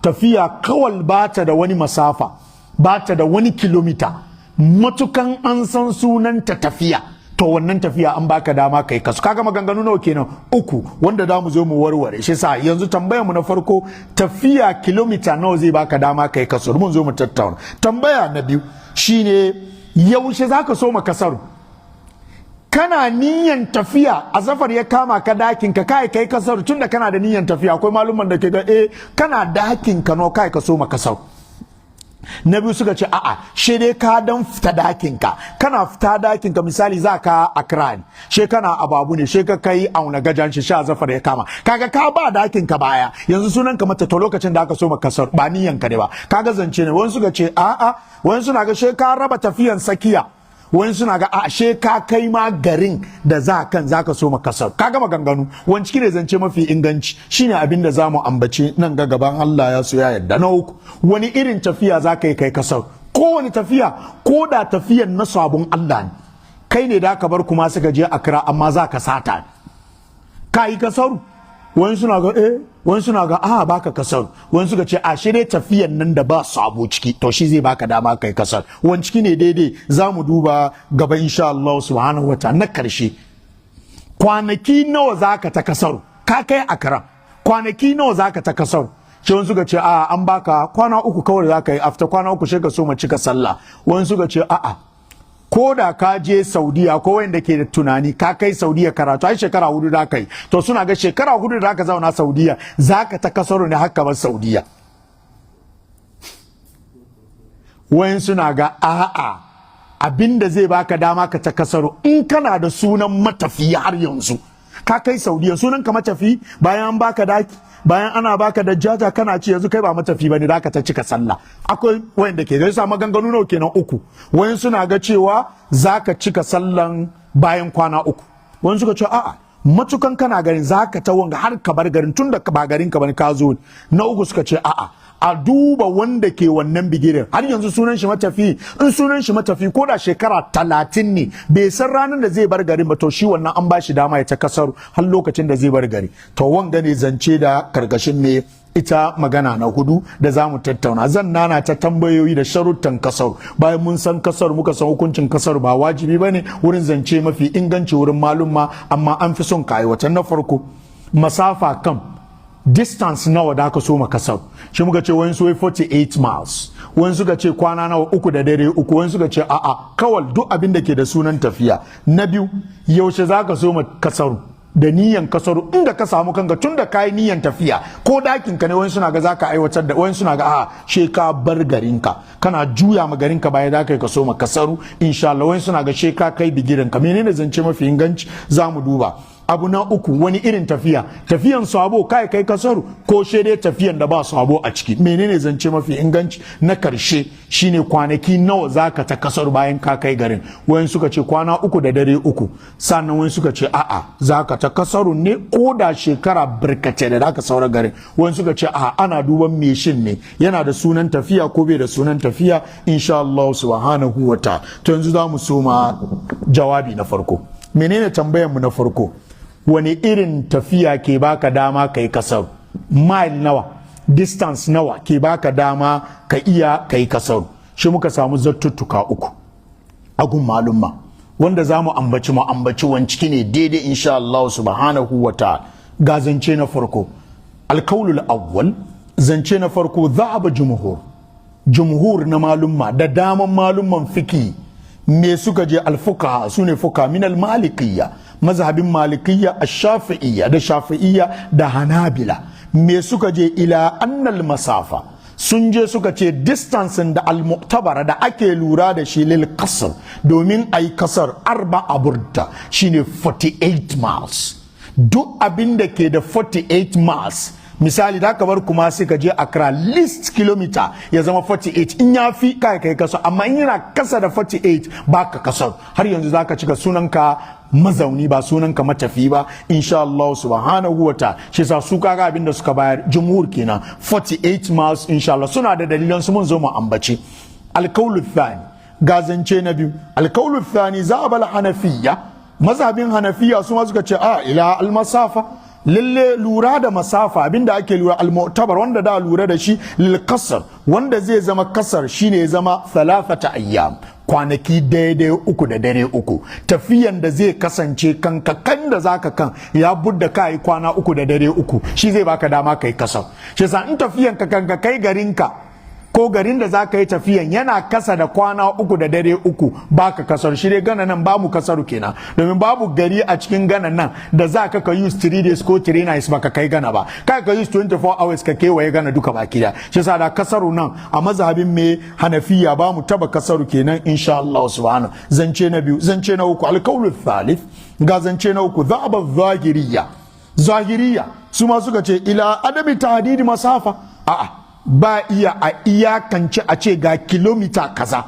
tafiya kawal ba ta da wani masafa, ba ta da wani kilomita, matukan an san sunanta tafiya, to wannan tafiya an baka dama kai kasu. Kaga maganganu nawa kenan? Uku, wanda za mu zo mu warware shi. Sa yanzu tambayar mu na farko, tafiya kilomita nawa zai baka dama kai kasu? Mun zo mu tattauna. Tambaya na biyu shine, yaushe zaka so kasaru? Kana niyan tafiya, azafar ya kama ka dakin ka, kai kai kasaru tunda kana da niyan tafiya? Akwai malumman da ke ga eh, kana dakin ka no kai ka so kasaru. Na biyu suka ce a'a, shi dai ka dan fita dakinka. Kana fita dakinka, misali za ka Accra ne, she kana ababu ne, she ka kai auna gajan shi sha zafar ya kama kaga ka ba dakinka baya, yanzu sunan ka mata. To lokacin da aka so kasar ba niyan ka ne ba. Kaga zance ne. Wani suka ce a'a, wani suna ga she ka raba tafiyan sakiya, wani suna ga a she ka kai ma garin da za kan za ka so kasar. Kaga maganganu. Wani ciki ne zance mafi inganci? Shine abin da za mu ambaci nan ga gaban Allah ya so ya yarda. Na uku, wani irin tafiya za ka yi kai kasar? Kowane tafiya, ko da tafiyan na sabon Allah ne. Kai ne da ka bar kuma suka je Accra, amma za ka sata, ka yi kasaru. Wani suna ga eh, wani suna ga a baka kasar. Wani suka ce a shi dai tafiyan nan da ba sabo ciki, to shi zai baka dama kai kasar. Wani ciki ne daidai? Za mu duba gaba insha Allah subhanahu wa ta'ala. Na karshe, kwanaki nawa zaka ta kasar? Ka kai Accra, kwanaki nawa zaka ta kasar? Shi wani suka ce a an baka kwana 3 kawai zaka yi. After kwana 3 shi ka so mu cika sallah. Wani suka ce a'a, ko da ka je Saudiya, ko wanda ke da tunani ka kai Saudiya karatu, ai shekara 4 da kai, to suna ga shekara 4 da ka zauna Saudiya za ka ta kasaro ne haka bar Saudiya. Wayan suna ga a'a, abinda zai baka dama ka ta kasaro, in kana da sunan matafiya har yanzu ka kai Saudiya, sunan ka matafi, bayan an baka daki, bayan ana baka da jaja kana ci, yanzu kai ba matafi bane, da ka ta cika sallah. Akwai wayanda ke zai sa maganganu nawa kenan? Uku. Wayan suna ga cewa zaka cika sallan bayan kwana 3. Wayan suka ce a'a, matukan kana garin zaka ta wanga har ka bar garin, tunda ba garin ka bane ka zo. Na uku suka ce a'a, a duba wanda ke wannan bigirin, har yanzu sunan shi matafi. In sunan shi matafi, ko da shekara 30 ne bai san ranar da zai bar garin ba, to shi wannan an ba shi dama ya ta kasar har lokacin da zai bar gari. To wanga ne zance da karkashin me ita magana na hudu da za mu tattauna. Zan nana ta tambayoyi da sharuɗan kasar. Bayan mun san kasar, muka san hukuncin kasar, ba wajibi bane wurin zance mafi inganci wurin malumma, amma an fi son ka aiwatar. Na farko, masafa kan distance nawa da aka so ma kasar? Shi muka ce wani wai 48 miles, wani suka ce kwana nawa? 3 da dare 3. Wani suka ce a'a, kawal duk abin da ke da sunan tafiya. Na biyu, yaushe za ka so ma kasaru da niyan kasaru? Inda ka samu kanka tun da kayi niyan tafiya, ko dakin ka ne, wani suna ga zaka aiwatar da, wani suna ga a'a, she ka bar garinka, kana juya ma garinka baya za ka yi ka so ma kasaru insha Allah. Wani suna ga she ka kai bigirin ka. Menene zance mafi inganci? Za mu duba. Abu na uku, wani irin tafiya? Tafiyan sabo kai kai kasaru, ko she dai tafiyan da ba sabo a ciki? Menene zance mafi inganci? Na karshe shine kwanaki nawa zaka ta kasaru bayan ka kai garin? Wayan suka ce kwana 3 da dare 3. Sannan wayan suka ce a'a, zaka ta kasaru ne ko da shekara birkace da zaka saura garin. Wayan suka ce a'a, ana duban meshin ne, yana da sunan tafiya ko bai da sunan tafiya insha Allah subhanahu wa ta'ala. To yanzu za mu soma jawabi na farko. Menene tambayar mu na farko? Wani irin tafiya ke baka dama kai kasar? Mile nawa, distance nawa ke baka dama ka iya kai kasar? Shi muka samu zattuttuka uku agun malumma, wanda za mu ambaci, mu ambaci wanciki ne daidai insha Allah subhanahu wa ta'ala. Ga zance na farko, alkaulul awwal. Zance na farko, dhahaba jumhur, jumhur na malumma da daman malumman fiki, me suka je? Alfuqaha, su ne fuka min almalikiyya, mazhabin malikiyya, ash-shafi'iyya da shafi'iyya da hanabila. Me suka je? Ila annal masafa, sun je suka ce distance da al-mu'tabara da ake lura da shi lil qasr, domin ai kasar, arba aburda, shine 48 miles. Duk abin da ke da 48 miles, misali da ka bar kuma sai ka je Accra, least kilometer ya zama 48. In ya fi kai kai kasar, amma in yana kasa da 48 ba ka kasar. Har yanzu zaka cika sunanka mazauni, ba sunanka matafi ba insha Allah subhanahu wa ta'ala. Shi yasa su kaga abin da suka bayar, jumhur kenan, 48 miles insha Allah. Suna da dalilan su, mun zo mu ambace. Alkaulu thani, ga zance na biyu. Alkaulu thani, za'abal hanafiyya, mazhabin hanafiya, su ma suka ce a ila almasafa, lalle lura da masafa, abinda ake lura al-mu'tabar, wanda da lura da shi lil kasar, wanda zai zama kasar, shine ya zama thalathata ayyam, kwanaki daidai 3 da dare 3. Tafiyan da zai kasance kan kakan da zaka kan ya budda ka yi kwana 3 da dare 3, shi zai baka dama kai kasar. Shi yasa in tafiyan ka kan ka kai garinka ko Ko garin da za ka yi tafiyan yana kasa da kwana 3 da dare 3, baka kasar. Shi dai Gana nan ba mu kasaru kenan, domin babu gari a cikin Gana nan da za ka use 3 days ko 3 nights baka kai Gana ba. Kai ka use 24 hours ka kewaye Gana duka baki da shi. Yasa da kasaru nan a mazhabin me Hanafiya ba mu taba kasaru kenan, insha Allah subhanahu. Zance na biyu. Zance na uku, القول الثالث, ga zance na uku, ذهب الظاهرية, Zahiriya su ma suka ce إلى عدم تحديد مسافة, a'a, ba iya a iyakance a ce ga kilomita kaza.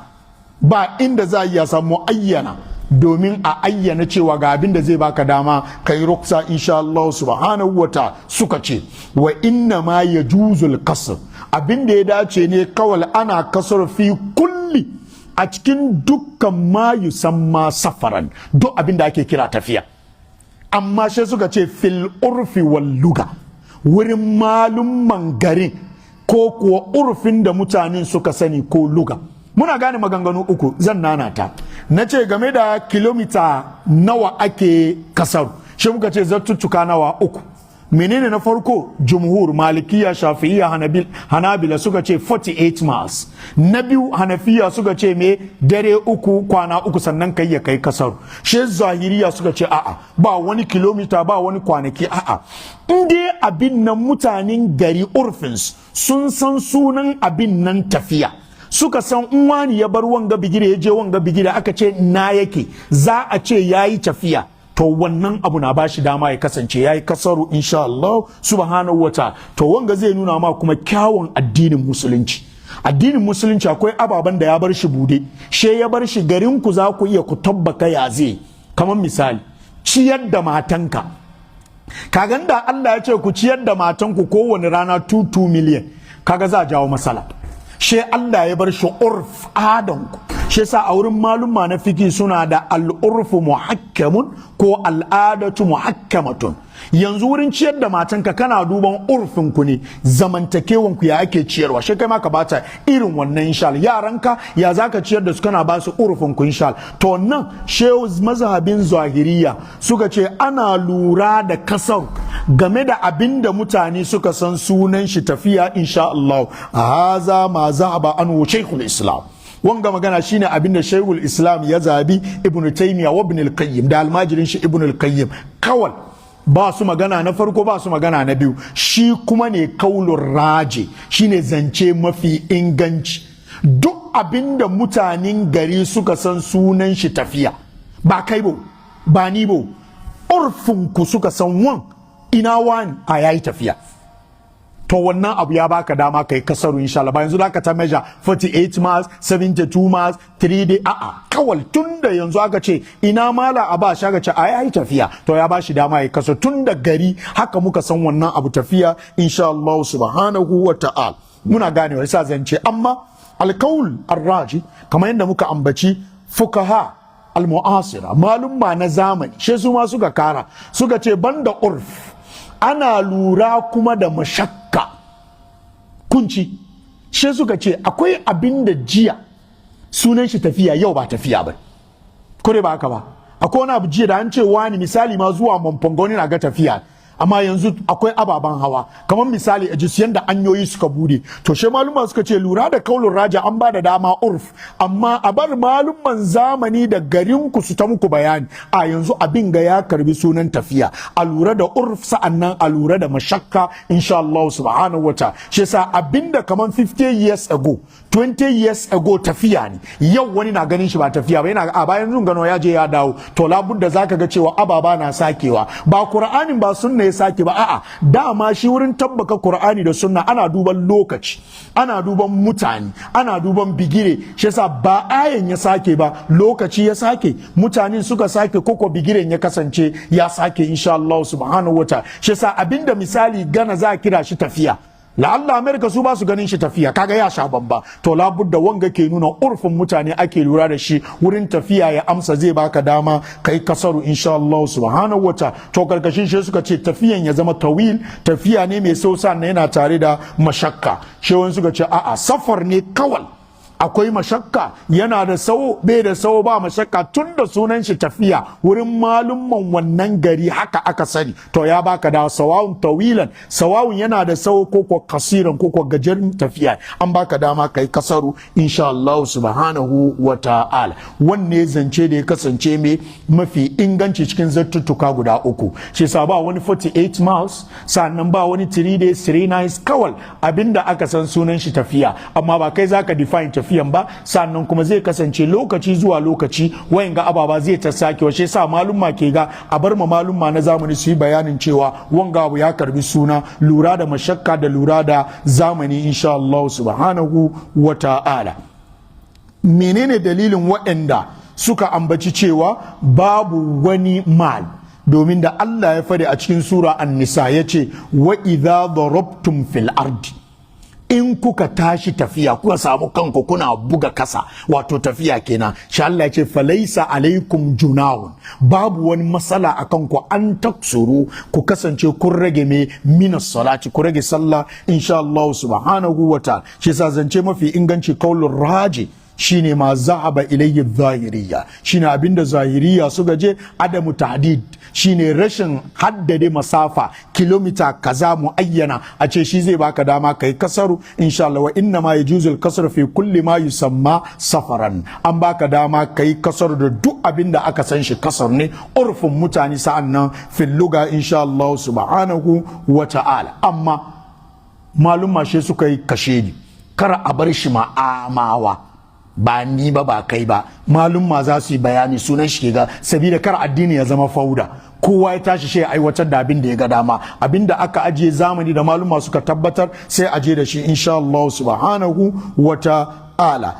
Ba inda za a iya samu ayyana domin a ayyana cewa ga abin da zai baka dama kai ruksa, insha Allah subhanahu wa ta'ala. Suka ce وإنما يجوز القصر, abin da ya dace ne kawai ana kasar في كل, a cikin dukkan ما يسمى سفرا, duk abin da ake kira tafiya. Amma sai suka ce في العرف واللغة, wurin malumman garin ko kuwa urfin da mutanen suka sani ko luga. Muna gane maganganu uku, zan nanata. Na ce game da kilomita nawa ake kasar, shi muka ce zartuttuka nawa? Uku. Menene na farko? Jumhur, Malikiya, Shafi'iyya, Hanabila suka ce 48 miles. Na biyu, Hanafiya suka ce me? Dare 3, kwana 3, sannan kai ya kai kasar. She Zahiriya suka ce a'a, ba wani kilomita, ba wani kwanaki, a'a, in dai abin nan mutanen gari urfins sun san sunan abin nan tafiya, suka san in wani ya bar wanga bigire ya je wanga bigire, aka ce na yake, za a ce yayi tafiya, to wannan abu na bashi dama ya kasance yayi kasaru, insha Allah subhanahu wa ta'ala. To wanga zai nuna ma kuma kyawun addinin Musulunci. Addinin Musulunci akwai ababen da ya bar shi bude, she ya bar shi garin ku za ku iya ku tabbaka ya zai. Kamar misali, ciyar da matanka. Kagan da Allah ya ce ku ciyar da matanku kowane rana 2 million, kaga za a jawo matsala. She Allah ya bar shi urf adanku. Shi yasa a wurin malumma na fiki suna da العرف محكم ko العادة محكمة. Yanzu wurin ciyar da matanka kana duban urfin ku ne, zamantakewan ku, ya ake ciyarwa, shi kai ma ka bata irin wannan, insha Allah. Yaranka ya zaka ciyar da su? Kana ba su urfin ku, insha Allah. To nan shehu mazhabin Zahiriya suka ce ana lura da kasar game da abin da mutane suka san sunan shi tafiya, insha Allah. هذا ما ذهب عنه شيخ الإسلام. Wanga magana shine abin da Shaykhul Islam ya zabi, Ibn Taymiyyah wa Ibn al-Qayyim, da almajirin shi Ibn al-Qayyim. Kawal ba su magana na farko, ba su magana na biyu. Shi kuma ne قول الراجح, shine zance mafi inganci. Duk abin da mutanen gari suka san sunan shi tafiya, ba kai bo ba ni bo, urfinku suka san wan ina wani a yayi tafiya, to wannan abu ya baka dama kai kasaru, insha Allah. Ba yanzu da ka ta measure 48 miles, 72 miles, 3 day, a'a. Kawal tun da yanzu aka ce ina mala a ba shi, aka ce a yayi tafiya, to ya bashi dama ya kaso tun da gari haka muka san wannan abu tafiya, insha Allah subhanahu wa ta'ala. Muna ganewa? Yasa zance amma القول الراجح, kamar yadda muka ambaci fuqaha المعاصرة, malumma na zamani, shi su ma suka kara suka ce banda urf, ana lura kuma da mashakka, kunci. Shi suka ce akwai abin da jiya sunan shi tafiya, yau ba tafiya ba. Ko dai ba haka ba? Akwai wani abu jiya da an ce wani misali ma zuwa Mampongoni na ga tafiya, amma yanzu akwai ababen hawa, kamar misali a jisiyan da hanyoyi suka bude. To she maluma suka ce lura da قول الراجح, an ba da dama urf, amma a bar malumman zamani da garin ku su ta muku bayani, a yanzu abin ga ya karbi sunan tafiya. A lura da urf, sa'annan a lura da mashakka, insha Allah subhanahu wa ta'ala. Shi yasa abinda kamar 50 years ago, 20 years ago tafiya ne, yau wani na ganin shi ba tafiya ba, yana a bayan zun gano ya je ya dawo. To labudda zaka ga cewa ababa na sakewa, ba Qur'anin ba sunna ya sake ba, a'a. Dama shi wurin tabbaka Qur'ani da sunna ana duban lokaci, ana duban mutane, ana duban bigire. Shi yasa ba ayan ya sake ba, lokaci ya sake, mutane suka sake, koko bigiren ya kasance ya sake, insha Allah subhanahu wa ta'ala. Shi yasa abinda misali Gana za a kira shi tafiya, la'alla America su ba su ganin shi tafiya, kaga ya sha bamba. To labudda wanga ke nuna urfin mutane ake lura da shi wurin tafiya ya amsa zai baka dama kai kasaru, insha Allah subhanahu wa ta'ala. To karkashin shi suka ce tafiyan ya zama طويل, tafiya ne mai sau, na yana tare da mashakka. Shi wani suka ce a'a, safar ne kawal. Akwai mashakka, yana da sau, bai da sau, ba mashakka, tun da sunan shi tafiya wurin malumman wannan gari haka aka sani. To ya baka da sawawun tawilan, sawawun yana da sau ko ko kasiran ko ko gajeren tafiya, an baka dama kai kasaru insha Allah subhanahu wa ta'ala. Wanne zance da ya kasance mai mafi inganci cikin zartuttuka guda uku, shi sa ba wani 48 miles, sannan ba wani 3 days 3 nights. Kawal abinda aka san sunan shi tafiya, amma ba kai zaka define tafiyan ba. Sannan kuma zai kasance lokaci zuwa lokaci wayan ga ababa zai ta sake washe sa malumma ke ga a bar ma malumma na zamani su yi bayanin cewa wanga abu ya karbi suna lura da mashakka da lura da zamani insha Allah subhanahu wa ta'ala. Menene dalilin waɗanda suka ambaci cewa babu wani mal? Domin da Allah ya faɗi a cikin sura An-Nisa, ya ce: "Wa idza darabtum fil ardi", in kuka tashi tafiya, kuka samu kanku kuna buga kasa, wato tafiya kenan, shi Allah ya ce: "Falaisa alaikum junahun", babu wani matsala a kanku, "an taksuru", ku kasance kun rage me? "Minas salati", ku rage sallah insha Allah subhanahu wa ta'ala. Shi yasa zance mafi inganci, kaulur raji, shine ma zahaba ilayhi zahiriya, shine abinda zahiriya suka je, adamu tahdid, shine rashin haddade masafa, kilomita kaza muayyana a ce shi zai baka dama kai kasaru insha Allah. Wa inna ma yajuzu al-kasru fi kulli ma yusamma safaran, an baka dama kai kasaru da duk abinda aka san shi kasar ne urfin mutane, sa'an nan fil luga insha Allah subhanahu wa ta'ala. Amma maluma shi suka yi kashedi, kar a bar shi ma'amawa, ba ni ba, ba kai ba, malumma za su yi bayani sunan shi ga, sabida kar addini ya zama fauda, kowa ya tashi shi ya aiwatar da abin da ya ga dama. Abin da aka ajiye zamani da malumma suka tabbatar, sai aje da shi insha Allah subhanahu wa ta'ala.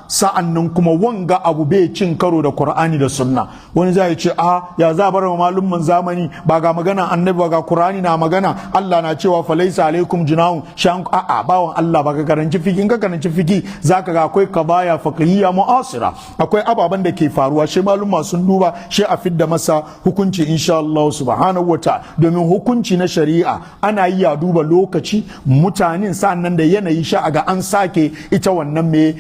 Sa'an nan kuma wanga abu bai cin karo da Qur'ani da Sunna. Wani zai ce: "A ya za bar wa malumman zamani? Ba ga magana Annabi ba, ga Qur'ani na magana, Allah na cewa falaisa alaikum junahun shan." A a, bawan Allah, ba ka karanci fiki. In ka karanci fiki, zaka ga akwai qadaya fiqhiyya mu'asira, akwai ababen da ke faruwa, shi malumma sun duba, shi a fidda masa hukunci insha Allah subhanahu wa ta'ala. Domin hukunci na shari'a ana yi a duba lokaci, mutanen, sa'annan da yanayi, sha ga an sake ita wannan mai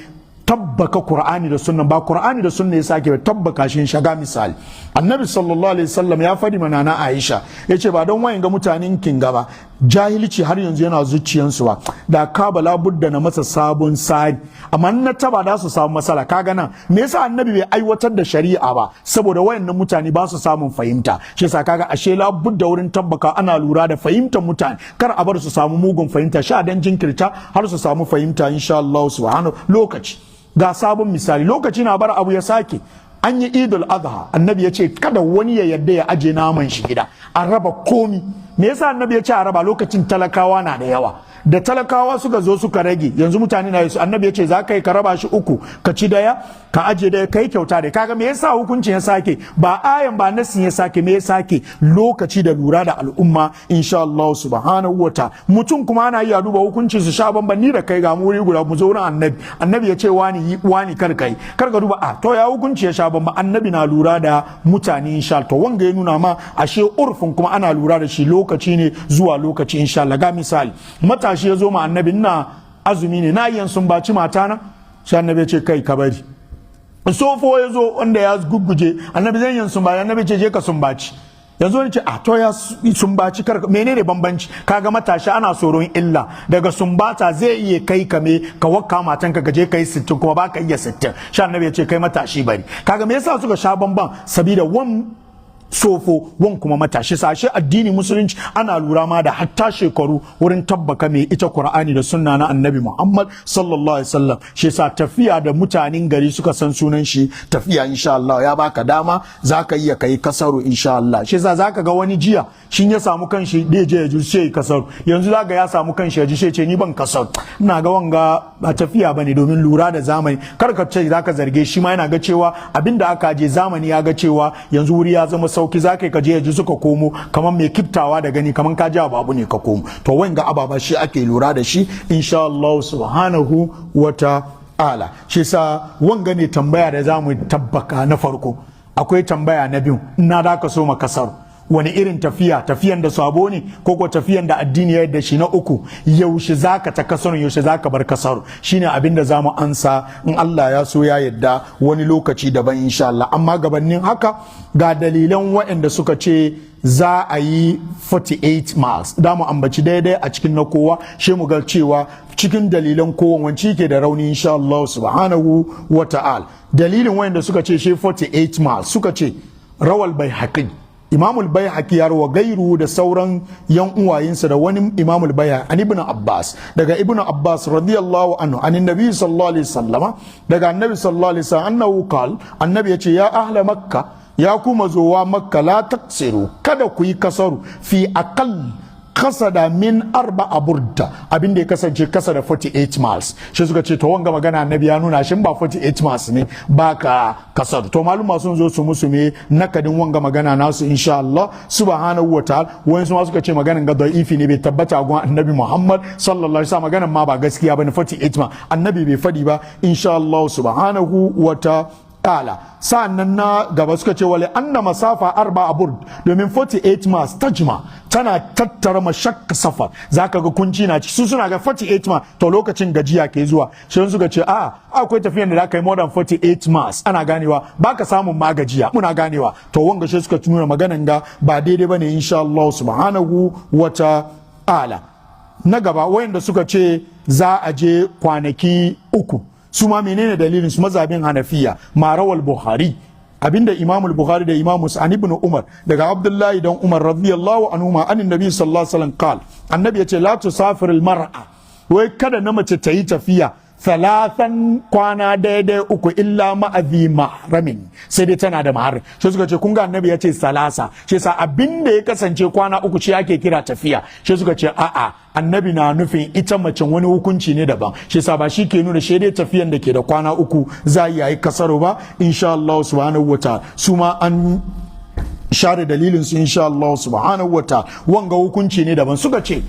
tabbaka Qur'ani da Sunna, ba Qur'ani da Sunna ya sake ba, tabbaka shi shaga. Misali, Annabi sallallahu alaihi wasallam ya fadi mana na Aisha, yace ba don wayan ga mutanen kinga ba, jahilci har yanzu yana zuciyansu ba, da ka bala budda na masa sabon sari, amma na taba da su samu matsala. Kaga nan me yasa Annabi bai aiwatar da shari'a ba? Saboda wayannan mutane ba su samun fahimta. Shi yasa kaga ashe la budda wurin tabbaka ana lura da fahimtar mutane, kar a bar su samu mugun fahimta, sha dan jinkirta har su samu fahimta insha Allah subhanahu. Lokaci, ga sabon misali, lokaci na bar abu ya sake. An yi Idul Adha, Annabi ya ce kada wani ya yarda ya aje naman shi gida, a raba komi. Me yasa Annabi ya ce a raba? Lokacin talakawa na da yawa, da talakawa suka zo suka rage, yanzu mutane na su, Annabi ya ce za ka yi ka raba shi uku, ka ci daya, ka aje daya, kai kyauta da. Kaga me yasa hukuncin ya sake? Ba ayan ba, nasin ya sake. Me ya sake? Lokaci da lura da al'umma insha Allah subhanahu wa ta'ala. Mutum kuma ana iya duba hukuncin su sha bamban. Ni da kai ga mu wuri guda, mu zo wurin Annabi, Annabi ya ce wani yi, wani kar kai. Kar ka duba a to ya hukunci ya sha bamban. Annabi na lura da mutane insha Allah. To wanga ya nuna ma ashe urfin kuma ana lura da shi lokaci ne zuwa lokaci insha Allah. Ga misali, matashi ya zo ma Annabi: "Ina azumi ne, na iya sumbaci matana?" Sai Annabi ya ce: "Kai, ka bari." Sofo ya zo wanda ya gugguje: "Annabi, zan yin sumbaci?" Annabi ce: "Je ka sumbaci." Yanzu wani ce: "A to ya sumbaci kar, menene bambanci?" Kaga matashi ana tsoron illa daga sumbata, zai iya kai ka me ka wakka matanka, ka je kai 60 kuma ba ka iya 60. Sha Annabi ya ce: "Kai matashi, bari." Kaga me yasa suka sha bamban? Sabida wan sofo, wan kuma matashi. Sashe addini Musulunci ana lura ma da hatta shekaru wurin tabbaka mai ita Qur'ani da Sunna na Annabi Muhammad sallallahu alaihi wasallam. Shi yasa tafiya da mutanen gari suka san sunan shi tafiya insha Allah, ya baka dama zaka iya kai kasaru insha Allah. Shi yasa zaka ga wani jiya shin ya samu kanshi da je ya ji sai kasaru, yanzu zaka ya samu kanshi ya ji sai ce: "Ni ban kasaru, ina ga wanga ba tafiya bane." Domin lura da zamani. Kar ka ce zaka zarge shi, ma yana ga cewa abinda aka je zamani ya ga cewa yanzu wuri ya zama sauki, za ka je ya ji suka komo kamar mai kiftawa da gani, kamar ka ji abu ne ka komo. To wanga ababa shi ake lura da shi insha Allah subhanahu wa ta'ala. Shi sa wanga ne tambaya da za mu tabbaka na farko. Akwai tambaya na biyu, ina da ka so ma kasar Wani irin tafiya? Tafiyan da sabo ne ko ko tafiyan da addini ya yadda shi? Na uku, yaushe zaka ta kasaru, yaushe zaka bar kasaru? Shine abin da zamu ansa in Allah ya so ya yadda wani lokaci daban, insha Allah. Amma gabanin haka, ga dalilan waɗanda suka ce za a yi 48 miles. Da mu ambaci daidai a cikin na kowa, shi mu ga cewa cikin dalilan kowa wanci ke da rauni, insha Allah subhanahu wa ta'ala. Dalilin wayanda suka ce shi 48 miles, suka ce rawal Baihaqi, Imamul Baihaqi ya rawa, gairu da sauran yan uwayinsa da wani Imamul Baihaqi, an Ibn Abbas, daga Ibn Abbas radiyallahu anhu, an Nabi sallallahu alaihi wasallama, daga Annabi sallallahu alaihi wasallam, annahu qal, Annabi yace: ya ahla Makka, ya kuma zowa Makka, la taqsiru, kada ku yi kasaru, fi aqall, kasa da min arba'a burda, abin da ya kasance kasa da 48 miles. Shi suka ce to wanga magana Annabi ya nuna shin ba 48 miles ne ba ka kasar. To maluma sun zo su musu me nakadin wanga magana nasu, insha Allah subhanahu wa ta'ala. Wani su ma suka ce maganan ga da'ifi ne, bai tabbata gun Annabi Muhammad sallallahu alaihi wasallam, maganan ma ba gaskiya bane, 48 ma Annabi bai fadi ba, insha Allah subhanahu wa ta'ala. Sa'annan na gaba suka ce wale anna masafa arba burd, domin 48 miles tajma, tana tattara mashakka safar, zaka ga kunci na ciki. Su suna ga 48 miles, to lokacin gajiya ke zuwa. Shi suka ce a akwai tafiyan da zaka yi more than 48 miles, ana ganewa, baka samun magajiya, muna ganewa. To wanga shi suka nuna maganan ga ba daidai bane, insha Allah subhanahu wa ta'ala. Na gaba, wayanda suka ce za a je kwanaki 3, su ma menene dalilin su? Mazhabin Hanafiya, ma rawal Bukhari, abinda Imam Bukhari da Imam an Ibn Umar, daga Abdullahi dan Umar radiyallahu anhu ma, anin Nabi sallallahu alaihi wasallam qal, Annabi yace: la tusafir al mar'a, wai kada na mace ta yi tafiya, thalathan, kwana daidai 3, illa ma'azi mahramin, sai dai tana da mahar. Sai suka ce kun ga Annabi ya ce salasa, shi yasa abin da ya kasance kwana 3 shi ake kira tafiya. Sai suka ce a'a, Annabi na nufin ita macen wani hukunci ne daban, shi yasa ba shi ke nuna shi dai tafiyan da ke da kwana 3 za a yi kasaro ba, insha Allah subhanahu wa ta'ala. Su ma an share dalilin su, insha Allah subhanahu wa ta'ala. Wanga hukunci ne daban. Suka ce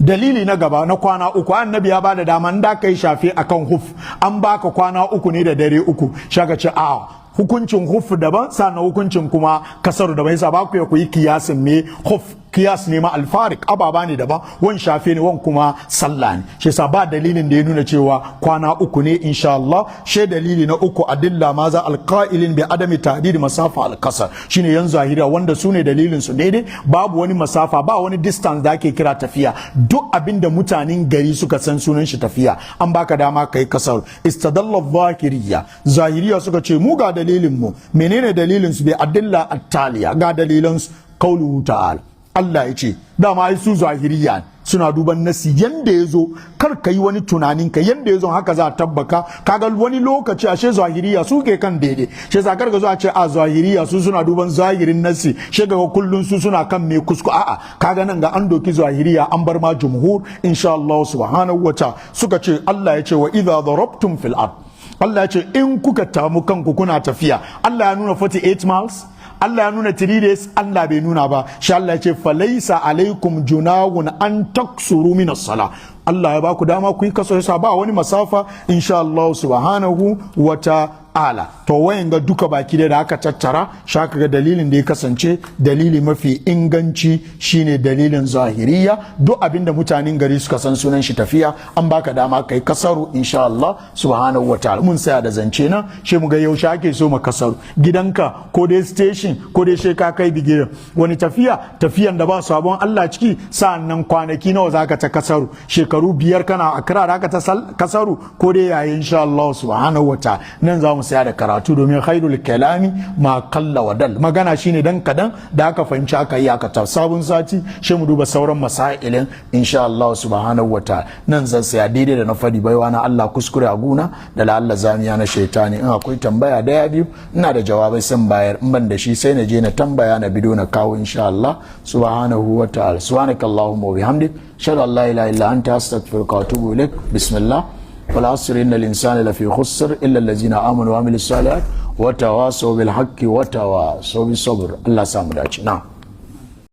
dalili na gaba na kwana 3, Annabi ya bada dama da kai shafe akan huf, an baka kwana 3 ne da dare 3. Shaka ce a hukuncin huf daban, sannan hukuncin kuma kasaru daban, yasa ba ku ya ku yi kiyasin me huf, kiyas ne ma alfarik, ababa ne daban, wan shafe ne, wan kuma sallah ne. Shi yasa ba dalilin da ya nuna cewa kwana 3 ne, insha Allah. She dalili na uku, adilla maza alqailin bi adami tahdid masafa alqasar, shine yan zahira, wanda su ne dalilin su daidai. Babu wani masafa, ba wani distance da ake kira tafiya. Duk abin da mutanen gari suka san sunan shi tafiya, an baka dama kai kasar. Istadalla zahiriya, zahiriya suka ce mu ga dalilin mu. Menene dalilin su? Bi adilla attaliya, ga dalilan su: qauluhu ta'ala, Allah ya ce, dama ai su zahiriya suna duban nasi yanda ya zo, kar ka yi wani tunanin ka, yanda ya zo haka za a tabbaka. Kaga wani lokaci ashe zahiriya su ke kan daidai. Shi yasa kar ka zo a ce a zahiriya su suna duban zahirin nasi, shi ga kullun su suna kan me kusku. A'a, kaga nan ga an doki zahiriya, an bar ma jumhur, insha Allah subhanahu wa ta'ala. Suka ce Allah ya ce: wa idza darabtum fil ard. Allah ya ce in kuka tamu kanku kuna tafiya. Allah ya nuna 48 miles? Allah ya nuna 3 days? Allah bai nuna ba. Shi Allah ya ce: falaisa alaikum junahun an taksuru min as-sala. Allah ya baku dama ku yi kaso, yasa ba wani masafa, insha Allah subhanahu wa ta'ala. To wayan ga duka baki da aka tattara, shaka ga dalilin da ya kasance dalili mafi inganci shine dalilin zahiriya. Duk abinda mutanen gari suka san sunan shi tafiya, an baka dama kai kasaru, insha Allah subhanahu wa ta'ala. Mun saya da zance nan, shi mu ga yaushe ake so ma kasaru. Gidanka ko dai station ko dai she ka kai bigirin wani tafiya, tafiyan da ba sabon Allah ciki. Sa'annan kwanaki nawa zaka ta kasaru? Shekaru 5 kana Accra zaka ta kasaru ko dai yayin? Insha Allah subhanahu wa ta'ala, nan za mu saya da karatu, domin khairul kalami ma qalla wa dal. Magana shine dan kadan da aka fahimci aka yi aka ta. Sabon sati shi mu duba sauran masailin, insha Allah subhanahu wa ta'ala. Nan zan saya daidai da na fadi, baiwa na Allah, kuskure a guna da la'alla zamiya na shaitani. In akwai tambaya daya, biyu, ina da jawabai san bayar. In ban da shi, sai na je na tambaya na bido na kawo, insha Allah subhanahu wa ta'ala. Subhanakallahumma wa bihamdik, ashhadu an la ilaha illa anta, astaghfiruka wa atubu ilaik. Bismillah. والعصر إن الإنسان لفي خسر إلا الذين آمنوا وعملوا الصالحات وتواصوا بالحق وتواصوا بالصبر. الله سامو dace. نعم.